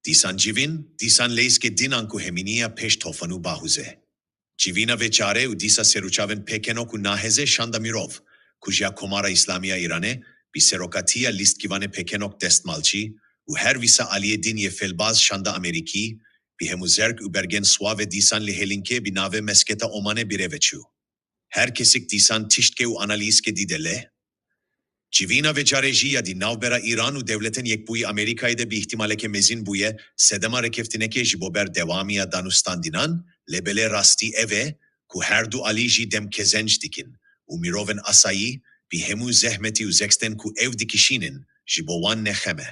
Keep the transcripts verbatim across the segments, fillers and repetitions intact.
Dîsan civîn, dîsan leyîskê dînan ku hemîniya pêş tofanû bahûze. Civîna vê çare û dîsa serûçavên pêkenok û nahêzê şanda mirov, kujiya Komara Îslamiya Îranê, bi serokatiya lîstkîvanê pêkenok destmalçî û her wisa aliyê dîn yê fêlbaz şanda Amerîkî, bi hemû zerg û bergên swavê dîsan li Hêlînkê bi navê Mesketa Omanê birêve çû. Her kesik dîsan tiştkê û analîzkê dîde lê. Civîna vê carê jî ya di navbera Îran û Dewletên Yekbûyî Amerîkayê de bi îhtimaleke mezin bûye sedema rêkeftinekê ji bo berdewamiya danûstandînan, lê belê rastî ev e ku her du alî jî dem qezenc dikin û mirovên asayî bi hemû zehmetî û zextên ku ew dikişînin ji bo wan ne xem e.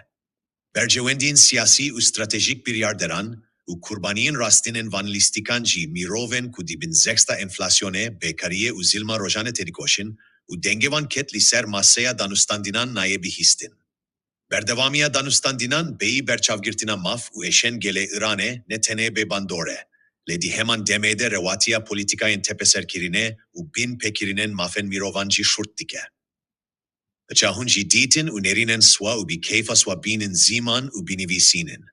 Berjewendiyên siyasî û stratejîk biryarderan û qurbaniyên rastîn ên van lîstikan jî mirovên ku di bin zexta enflasyonê, bêkariyê û zilma rojane têdikoşin û dengê wan ket li ser maseya danûstandînan nayê bihîstin. Berdewamiya danûstandînan bêyî berçavgirtina maf û êşên gelê Îranê ne tenê bêbandor e, lê di heman demê de rewatiya polîtîkayên tepeserkirinê û binpêkirînên mafên mirovan jî şûrt dike. Piça hûn jî dîtin û nêrînên swa û bi keyfa swa bînin zîman û binivîsînin.